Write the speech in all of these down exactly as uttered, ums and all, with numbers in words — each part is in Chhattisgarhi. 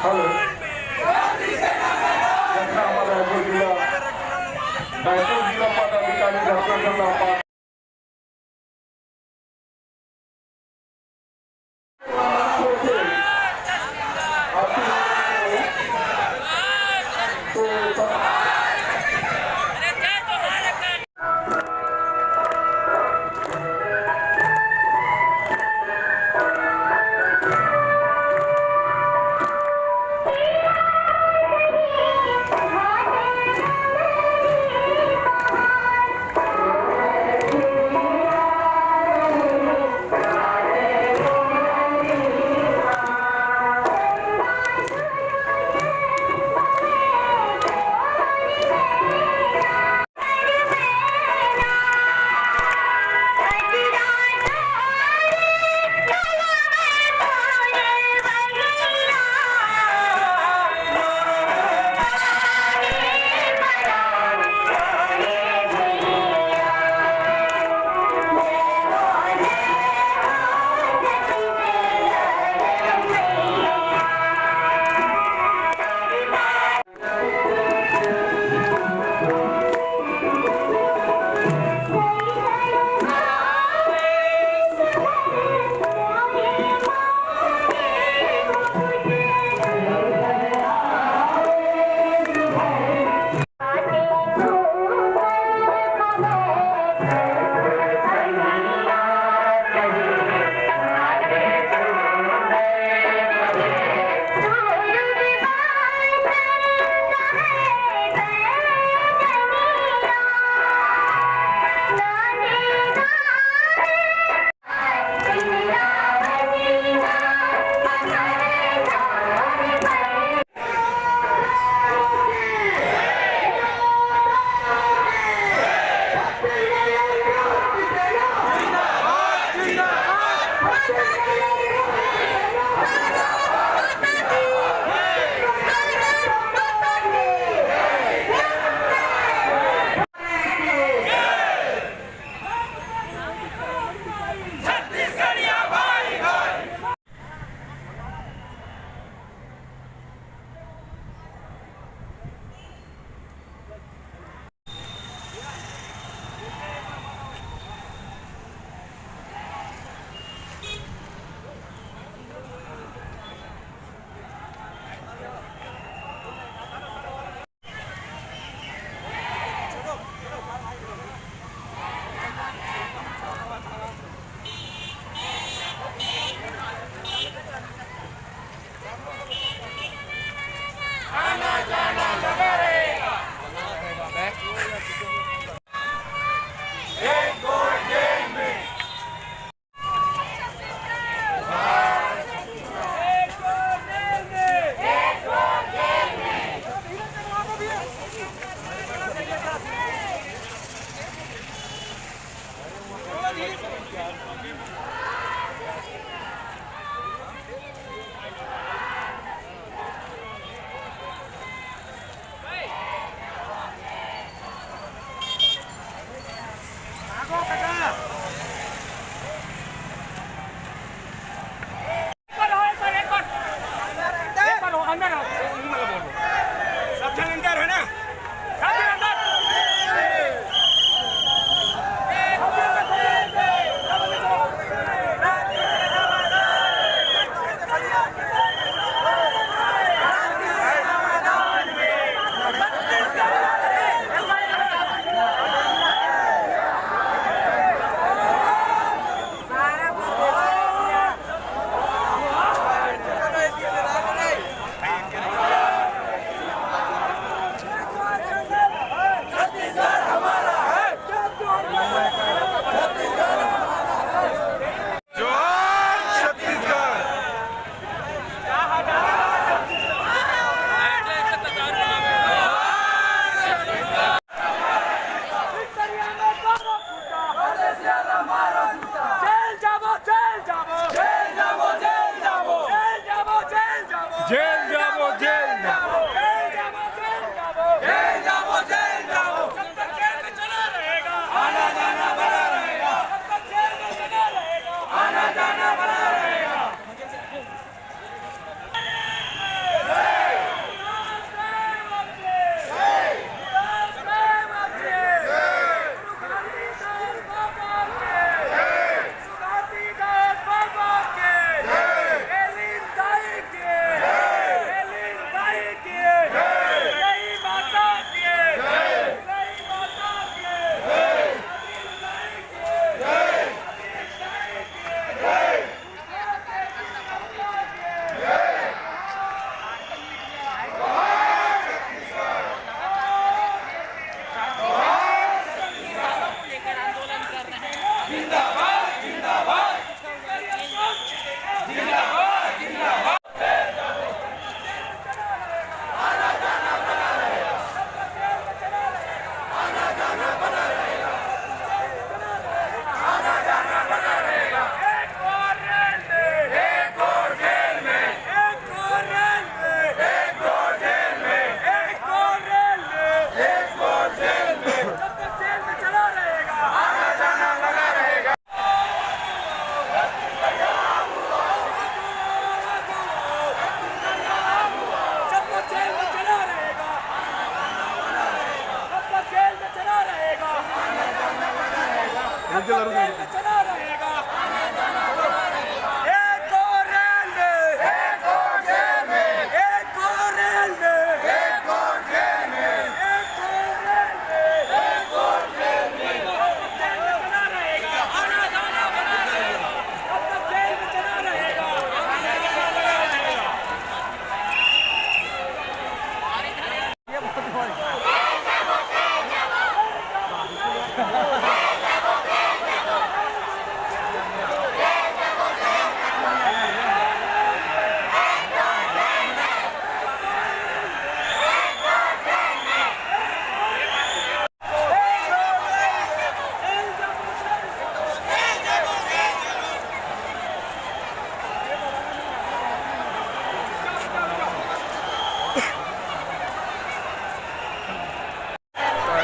हेलो। जैसा हमारा रायपुर जिला, रायपुर जिला पदाधिकारी डॉक्टर चंद्रपाल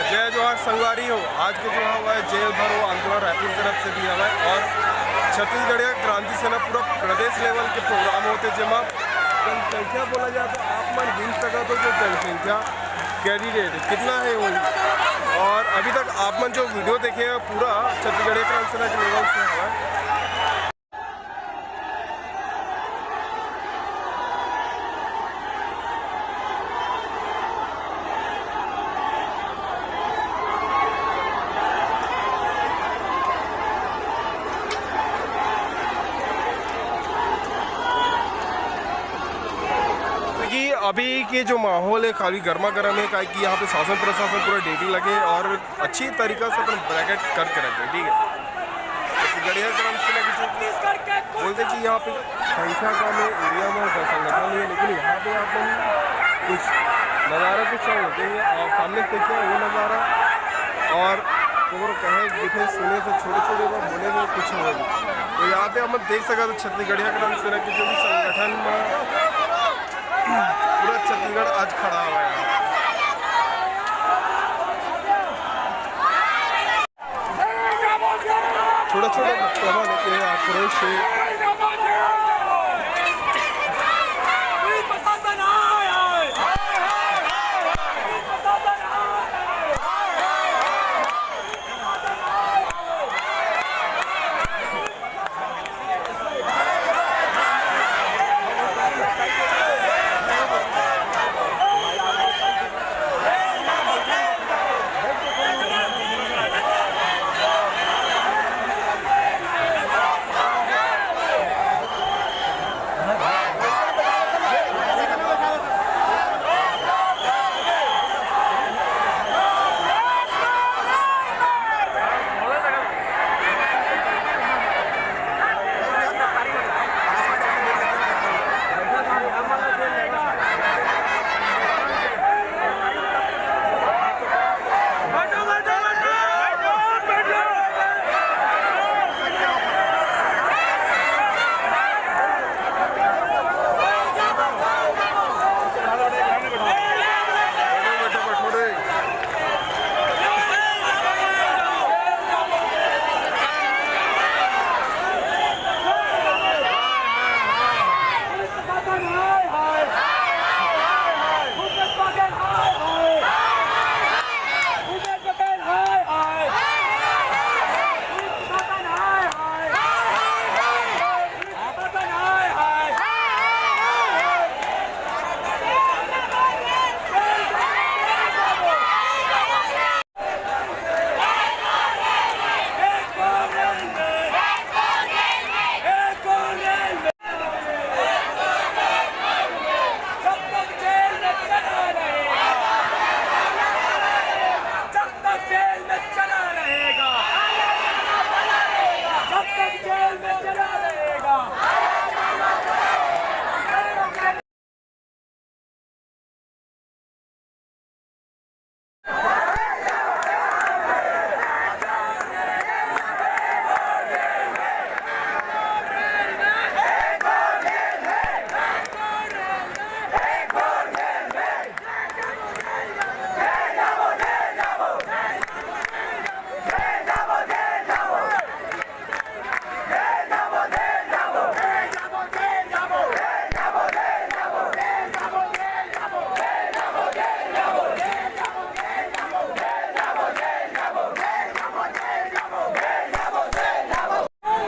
जय जोहार संगवारी हो। आज के जो हवा है जेल भरो आंदोलन रायपुर तरफ से भी हवा है और छत्तीसगढ़िया क्रांति सेना पूरा प्रदेश लेवल के प्रोग्राम होते, जेमा जनसंख्या बोला जाए तो आप मन गिन सकत हो जो जनसंख्या कैंडिडेट कितना है वो, और अभी तक आप मन जो वीडियो देखे हैं पूरा छत्तीसगढ़िया क्रांति सेना के लेवल से हवा है। क्योंकि अभी के जो माहौल है काफ़ी गर्मा गर्म है, काहे कि यहाँ पे शासन प्रशासन पूरा ड्यूटी लगे और अच्छी तरीका से अपन बैरिकेड करके रखे, ठीक है। छत्तीसगढ़िया क्रांति सेना की जो बोलते कि यहाँ पे संख्या कम है, एरिया में संगठन नहीं है, लेकिन यहाँ पे आप लोग कुछ नज़ारा कुछ और होते हैं और सामने से देखिए वो नज़ारा और वो कहे दिखे सुने से छोटे छोटे वो बोले वो कुछ हो नहीं। तो यहाँ पे हम देख सकते हैं छत्तीसगढ़िया क्रांति सेना की जो भी संगठन में पूरा छत्तीसगढ़ आज खड़ा हुआ है। छोटा छोटा बच्चा लेके आक्रोश से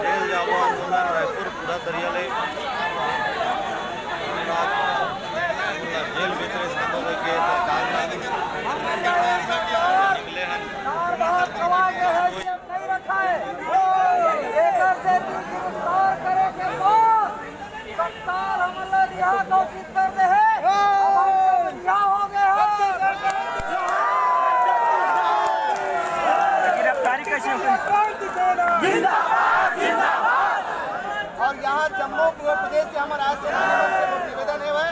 जेल जाबो आंदोलन रायपुर पूरा तरिया ले जेल भीतरे संभव होके सरकार ला निकले हन। सरकार बाहर खवा के हैसियत नहीं रखा है। एकर से तू गिरफ्तार करे के बाद तत्काल हमन ला रिहा घोषित कर दे हे। अब हम रिहा हो गए हैं। गिरफ्तारी कैसे हुई? जिंदाबाद, जिंदाबाद। और यहाँ जम्मू प्रदेश से हमर आए से निवेदन हे भाई,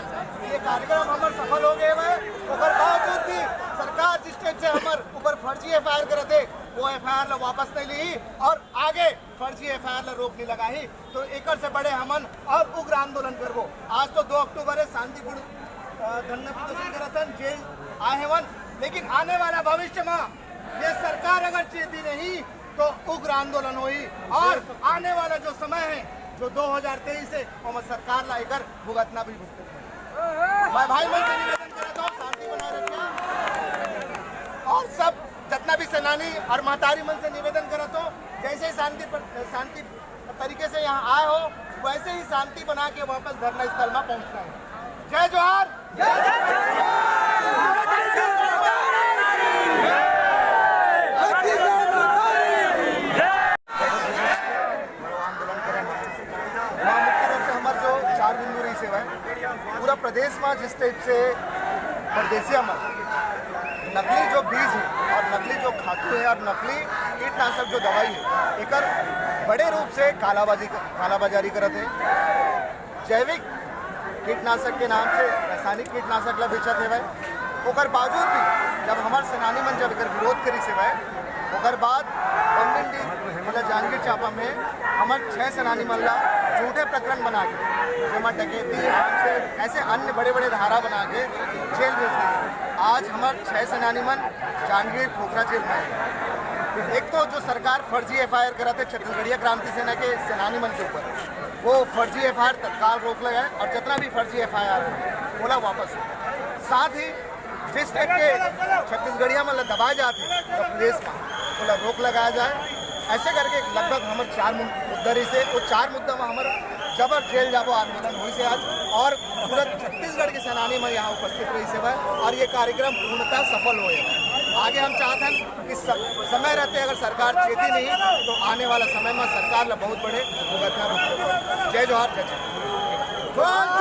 ये कार्यक्रम हमर सफल हो गए भाई। ओकर बावजूद भी सरकार जिस टाइप से हमर ऊपर फर्जी एफ आई आर करत हे, वो एफ आई आर ला वापस नहीं ली और आगे फर्जी एफ आई आर ला रोक नहीं लगाही। तो एकर से बड़े हमन और उग्र आंदोलन करबो। आज तो दो अक्टूबर है, शांतिपूर्ण धरना प्रदर्शन करत हन, जेल आए हवन, लेकिन आने वाला भविष्य में ये सरकार अगर चेती नहीं तो उग्र आंदोलन होई और आने वाला जो समय है, जो दो हज़ार तेईस है, ओमा सरकार ला एकर भुगतना भी भुगतना। मैं भाई मन से निवेदन करता हूँ, शांति बनाए रखें और सब जितना भी सेनानी और महतारी मन से निवेदन करता हूँ, जैसे ही शांति पर, शांति तरीके से यहाँ आए हो, वैसे ही शांति बना के वापस धरना स्थल में पहुँचना है। जय जोहार। मुख्य रूप से हमार जो चार बिंदु रहिस हे, पूरा प्रदेश में जिस टाइप से परदेसिया में नकली जो बीज है और नकली जो खातू है और नकली कीटनाशक जो दवाई है, एकर बड़े रूप से कालाबाजी, कालाबाजारी करत है। जैविक कीटनाशक के नाम से रासायनिक कीटनाशक ला बेचत हेवय। ओकर बावजूद भी जब हमार सेनानी मन जब एकर विरोध करिस हेवय, ओकर बाद बमबिंडी, मतलब जांजगीर चांपा में हमार छह सेनानी मन ला झूठे प्रकरण बना के, जेमा डकैती, आर्म्स एक्ट, ऐसे अन्य बड़े-बड़े धारा बना के जेल भेज दिए। आज हमार छह सेनानी मन जांजगीर खोखरा जेल में है। एक तो जो सरकार फर्जी एफआईआर करत है छत्तीसगढ़िया क्रांति सेना के सेनानी मन के ऊपर, वो फर्जी एफआईआर तत्काल रोक लगाए और जितना भी फर्जी एफआईआर है, ओला वापस हो। साथ ही जिस टाइप के छत्तीसगढ़िया मन ला दबाए जात हे, तो प्रदेश में ओला रोक लगाया जाए। ऐसे करके लगभग हमर चार मु-, मुद्दा रहिस हे। वो चार मुद्दा में हमर जबर जेल जाबो आंदोलन होइस हे आज और पूरा छत्तीसगढ़ के सेनानी मन यहाँ उपस्थित रहिस हेवय और ये कार्यक्रम पूर्णतः सफल होए। आगे हम चाहत हन कि सब समय रहते अगर सरकार चेती नहीं तो आने वाला समय में सरकार ला बहुत बड़े भुगतना होही। जय जोहार, जय छत्तीसगढ़।